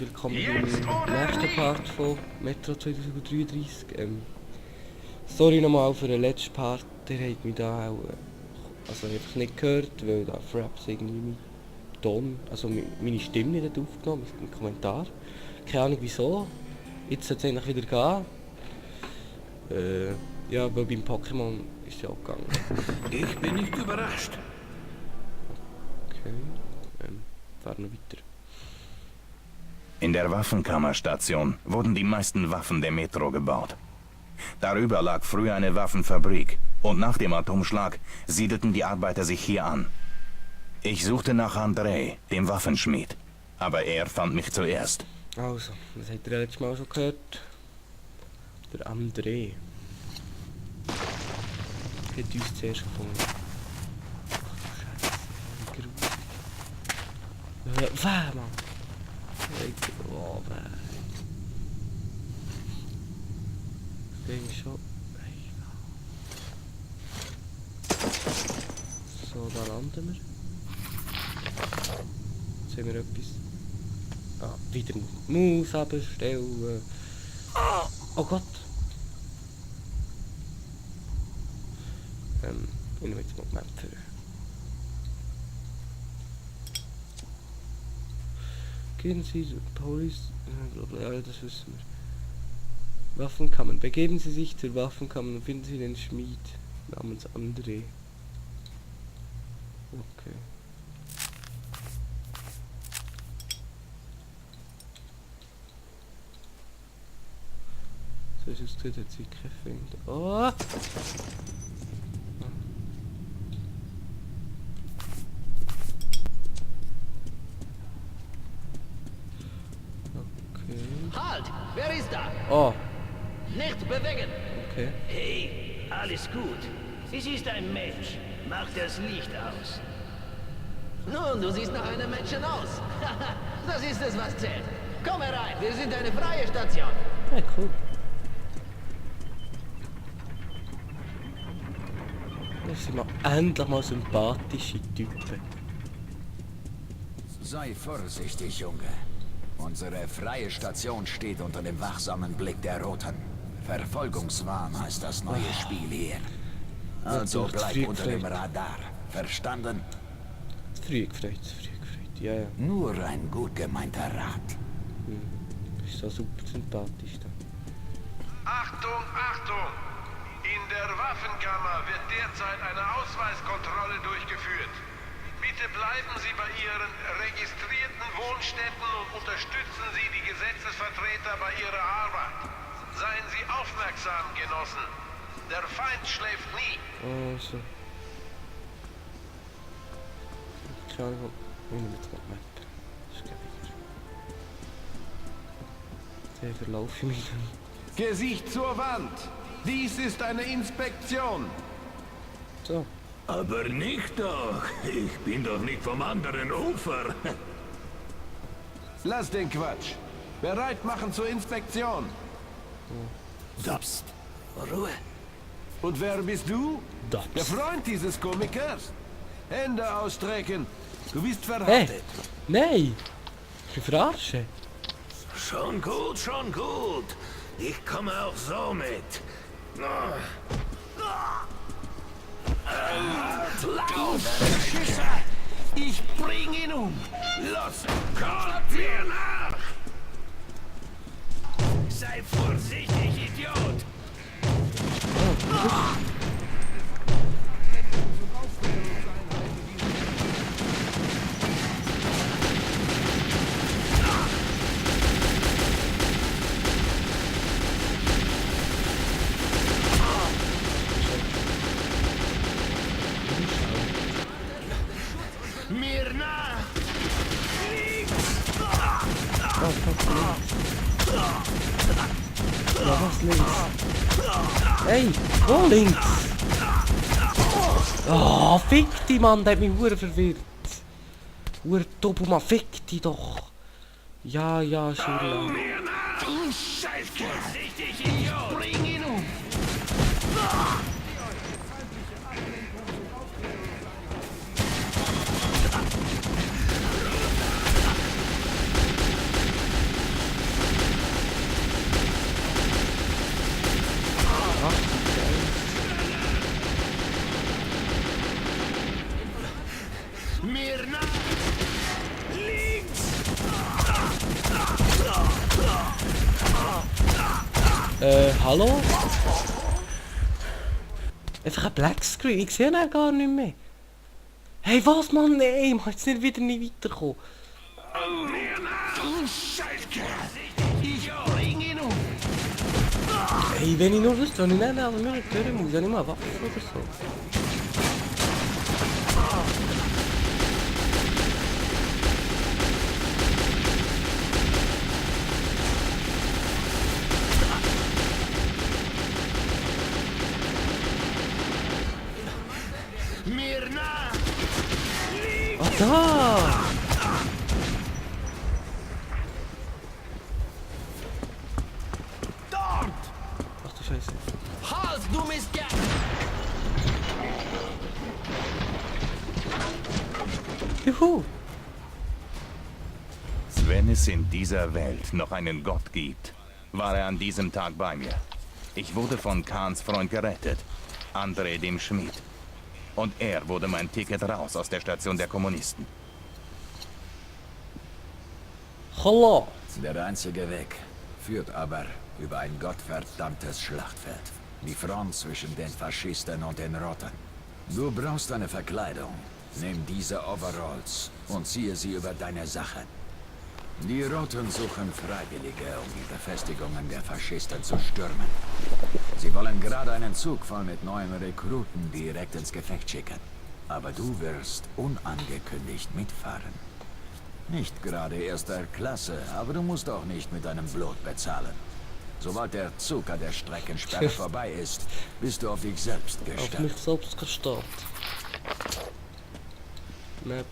willkommen im nächsten Part von Metro 2033. Sorry nochmal für den letzten Part, der hat mich da auch also einfach nicht gehört, weil da Fraps irgendwie mein Ton, also meine Stimme nicht aufgenommen im Kommentar. Keine Ahnung wieso. Jetzt sollte es eigentlich wieder gehen. Ja, weil beim Pokémon ist ja auch gegangen. Ich bin nicht überrascht. Okay, fahren wir weiter. In der Waffenkammerstation wurden die meisten Waffen der Metro gebaut. Darüber lag früher eine Waffenfabrik und nach dem Atomschlag siedelten die Arbeiter sich hier an. Ich suchte nach André, dem Waffenschmied, aber er fand mich zuerst. Also, das habt ihr letztes Mal schon gehört. Der André hat uns zuerst gefunden. Ach du Scheiße, wie gruselig. Was, Mann? Oh, nein. Ich denke schon. So, da landen wir. Jetzt haben wir etwas. Ah, wieder Maus abstellen. Oh Gott! Ich nehme jetzt mal die Map für. Gehen Sie zur Police. Ja, das wissen wir. Waffenkammern. Begeben Sie sich zur Waffenkammer und finden Sie den Schmied namens André. Okay. So ist es gut, hat sie keinen Find. Oh! Okay. Halt! Wer ist da? Oh, Nicht bewegen! okay. Hey, alles gut. Es ist ein Mensch. Mach das Licht aus. Nun, du siehst nach einem Menschen aus. Das ist es, was zählt. Komm herein, wir sind eine freie Station. Ja, cool. Das sind mal endlich mal sympathische Typen. Sei vorsichtig, Junge. Unsere freie Station steht unter dem wachsamen Blick der Roten. Verfolgungswahn heißt das neue Spiel hier. Also bleib unter dem Radar. Verstanden? Zu früh gefreut. Ja, ja. Nur ein gut gemeinter Rat. Ist so super sympathisch da. Achtung, Achtung! In der Waffenkammer wird derzeit eine Ausweiskontrolle durchgeführt. Bitte bleiben Sie bei Ihren registrierten Wohnstätten und unterstützen Sie die Gesetzesvertreter bei ihrer Arbeit. Seien Sie aufmerksam, Genossen. Der Feind schläft nie. Also. Keine Ahnung, ich nehme jetzt mal die Map. Das ist gleich. Der verlaufe ich mich dann. Gesicht zur Wand. Dies ist eine Inspektion. So. Aber nicht doch. Ich bin doch nicht vom anderen Ufer. Lass den Quatsch. Bereit machen zur Inspektion. Psst. Ruhe. Und wer bist du? Das. Der Freund dieses Komikers. Hände ausstrecken. Du bist Hey! verhaftet. Nein! Ich bin verarschen. Schon gut, schon gut. Ich komme auch so mit. Schüsse! Ich bring ihn um. Los, kommt mir nach! Sei vorsichtig, Idiot! Mir nach! Ja, was links? Hey, wo links? Oh, fick die Mann, der hat mich hure verwirrt. Hure Doppelmann, fick die doch. Ja, ja, schon Mir nach! Du Scheißkerl! Vorsichtig, Idiot! Bring ihn um. Mir nach! Links! Hallo? Einfach ein Blackscreen, ich sehe ihn gar nicht mehr. Hey, was, Mann? Nein, ich muss jetzt nicht wieder nicht weiterkommen. Mir nach! Du Scheißkerl! Ich bring ihn um! Hey, wenn ich nur wüsste, wenn ich nicht alle möglichen Türen muss, dann nicht mal eine Waffe oder so. Mir nach! Ah, da! Dort! Ach du Scheiße. Halt, du Mistkerl! Juhu! Wenn es in dieser Welt noch einen Gott gibt, war er an diesem Tag bei mir. Ich wurde von Kahns Freund gerettet, André dem Schmied. Und er wurde mein Ticket raus aus der Station der Kommunisten. Hallo! Der einzige Weg führt aber über ein gottverdammtes Schlachtfeld. Die Front zwischen den Faschisten und den Rotten. Du brauchst eine Verkleidung. Nimm diese Overalls und ziehe sie über deine Sache. Die Roten suchen Freiwillige, um die Befestigungen der Faschisten zu stürmen. Sie wollen gerade einen Zug voll mit neuen Rekruten direkt ins Gefecht schicken. Aber du wirst unangekündigt mitfahren. Nicht gerade erster Klasse, aber du musst auch nicht mit deinem Blut bezahlen. Sobald der Zug an der Streckensperre vorbei ist, bist du auf dich selbst Auf gestellt. mich selbst gestellt. Map.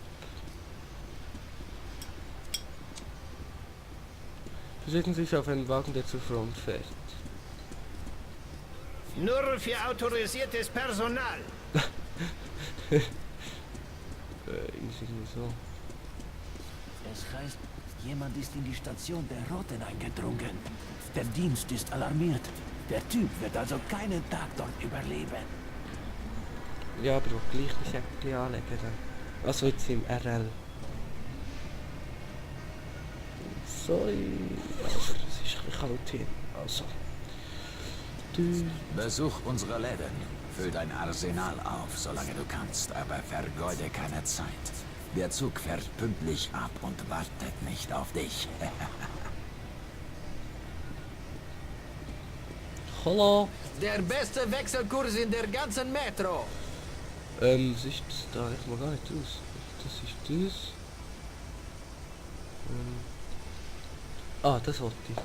Versuchen Sie sich auf einen Wagen, der zur Front fährt. Nur für autorisiertes Personal! Irgendwie so. Es heißt, jemand ist in die Station der Roten eingedrungen. Der Dienst ist alarmiert. Der Typ wird also keinen Tag dort überleben. Ja, aber auch gleich die Säckchen anlegen dann. Also jetzt im RL. Sorry. Also, das ist ein bisschen chaotisch. Also. Du. Besuch unsere Läden. Füll dein Arsenal auf, solange du kannst, aber vergeude keine Zeit. Der Zug fährt pünktlich ab und wartet nicht auf dich. Hallo. Der beste Wechselkurs in der ganzen Metro. Was ist das da? Ich mal gar nicht aus. Das ist das. Das wollte ich.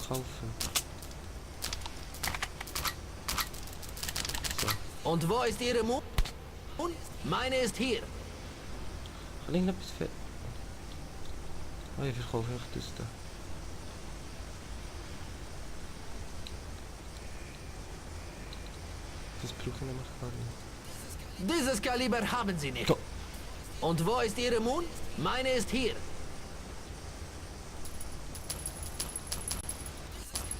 Kaufen. So. Und wo ist Ihre Mund? Meine ist hier. Kann ich noch etwas fett? Oh, ich verkaufe echt das da. Das brauche ich nämlich gar nicht. Dieses Kaliber haben Sie nicht. Doch. Und wo ist Ihre Mund? Meine ist hier.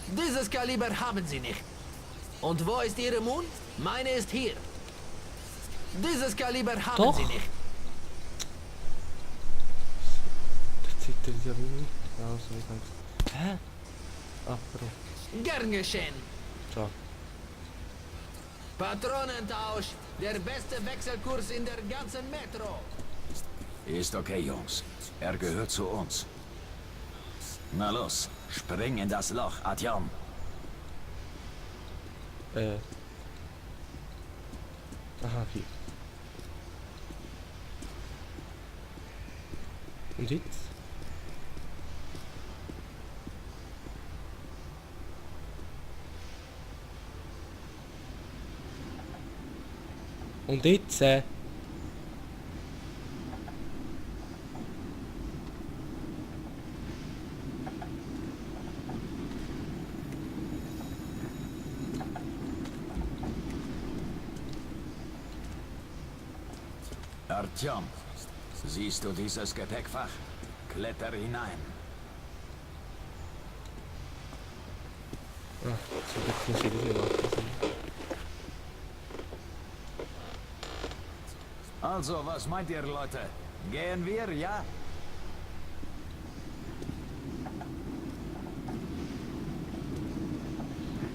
Dieses Kaliber haben Sie nicht. Und wo ist Ihre Mund? Meine ist hier. Dieses Kaliber haben Doch. Sie nicht. Das zittert ja nicht. Ja, so ich halt. Hä? Ah, Bro. Gern geschehen. So. Patronentausch. Der beste Wechselkurs in der ganzen Metro. Ist okay, Jungs. Er gehört zu uns. Na los, spring in das Loch, Artyom. Aha, hier. Und jetzt? Und jetzt? Artyom, siehst du dieses Gepäckfach? Kletter hinein. zum Glück muss ich das nicht machen. Also, was meint ihr, Leute? Gehen wir, ja?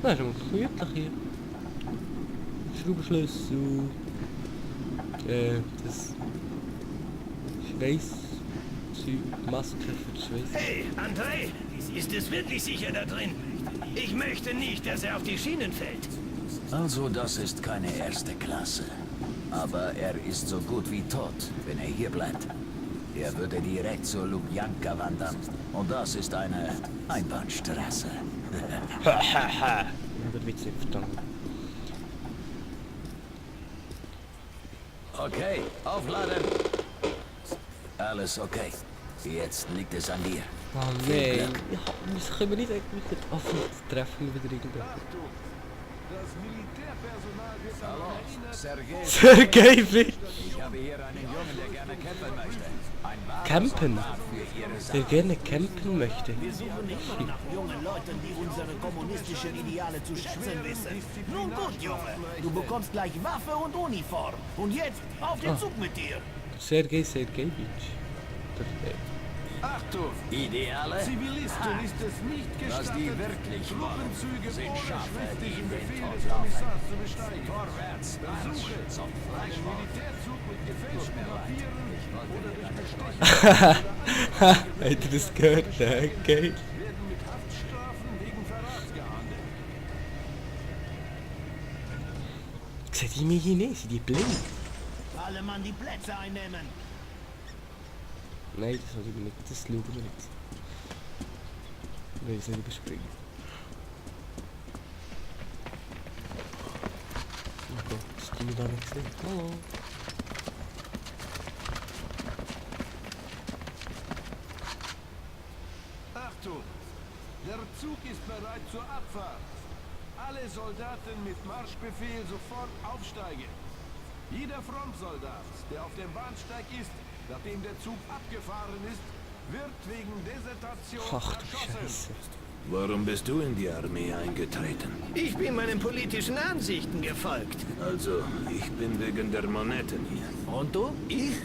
Na, ist aber gemütlich hier. Schraubenschlüssel. Das Schweißzeug, Maske für das Schweiß. Hey, André, ist es wirklich sicher da drin? Ich möchte nicht, dass er auf die Schienen fällt. Also, das ist keine erste Klasse. Aber er ist so gut wie tot, wenn er hier bleibt. Er würde direkt zur Lubjanka wandern. Und das ist eine Einbahnstraße. Hahaha. Ich habe den Witz nicht verstanden. Okay, aufladen. Alles okay. Jetzt liegt es an dir. Oh nein, wir können nicht eigentlich offen treffen wieder irgendwo. Das Militärpersonal wird Hallo, Sergej. Sergej Witsch! Ich habe hier einen Jungen, der gerne campen möchte. Ein wahres Campen? Soldat für ihre Sache. Der gerne campen möchte. Wir suchen immer nach jungen Leuten, die unsere kommunistischen Ideale zu schätzen wissen. Nun gut, Junge. Du bekommst gleich Waffe und Uniform. Und jetzt auf den Zug mit dir. Sergej Sergejewitsch. Achtung! Ideale? Zivilisten ist es nicht Was die gestattet, wirklich wollen, Truppenzüge sind ohne Schafe, die schriftlichen in den Befehl Tod des laufen. Kommissars zu besteigen. Vorwärts, Versuche, Marsch zum einen Fleischwolf. Militärzug mit gefälschten Papieren oder durch Bestechung Habt ihr das gehört? Geil. werden mit Haftstrafen wegen Verrats geahndet. Seht ihr mich hier nicht? Sind die blind? Alle Mann die Plätze einnehmen. Nein, das soll ich nicht. Das schauen wir jetzt. Ich will es nicht überspringen. Oh Gott, das kann ich da nicht sehen. Hallo. Achtung! Der Zug ist bereit zur Abfahrt. Alle Soldaten mit Marschbefehl sofort aufsteigen. Jeder Frontsoldat, der auf dem Bahnsteig ist, nachdem der Zug abgefahren ist, wird wegen Desertation Ach du erschossen. Scheiße. Warum bist du in die Armee eingetreten? Ich bin meinen politischen Ansichten gefolgt. Also, ich bin wegen der Monetten hier. Und du? Ich?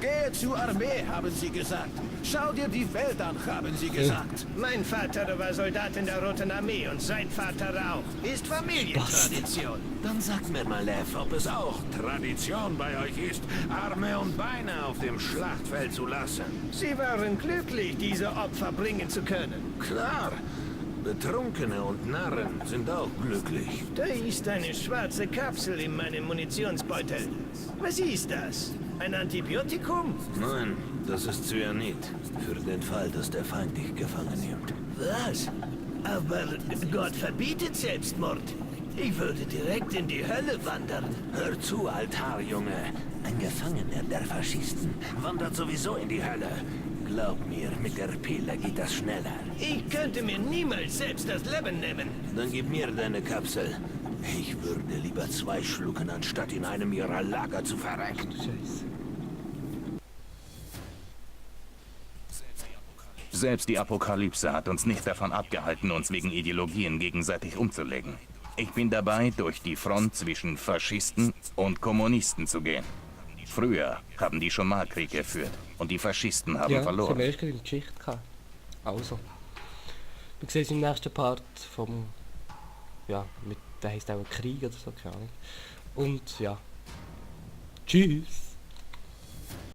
Gehe zur Armee, haben sie gesagt. Schau dir die Welt an, haben sie gesagt. Mein Vater war Soldat in der Roten Armee und sein Vater auch. Ist Familientradition. Dann sag mir mal, Lev, ob es auch Tradition bei euch ist, Arme und Beine auf dem Schlachtfeld zu lassen. Sie waren glücklich, diese Opfer bringen zu können. Klar, Betrunkene und Narren sind auch glücklich. Da ist eine schwarze Kapsel in meinem Munitionsbeutel. Was ist das? Ein Antibiotikum? Nein, das ist Cyanid. Für den Fall, dass der Feind dich gefangen nimmt. Was? Aber Gott verbietet Selbstmord. Ich würde direkt in die Hölle wandern. Hör zu, Altarjunge. Ein Gefangener der Faschisten wandert sowieso in die Hölle. Glaub mir, mit der Pille geht das schneller. Ich könnte mir niemals selbst das Leben nehmen. Dann gib mir deine Kapsel. Ich würde lieber 2 schlucken, anstatt in einem ihrer Lager zu verrecken. Scheiße. Selbst die Apokalypse hat uns nicht davon abgehalten, uns wegen Ideologien gegenseitig umzulegen. Ich bin dabei, durch die Front zwischen Faschisten und Kommunisten zu gehen. Früher haben die schon mal Krieg geführt und die Faschisten haben Ja, das haben verloren. wir erst gerade in der Geschichte gehabt. Also. Wir sehen es im nächsten Part vom... Ja, der heisst auch Krieg oder so, keine Ahnung. Und ja. Tschüss!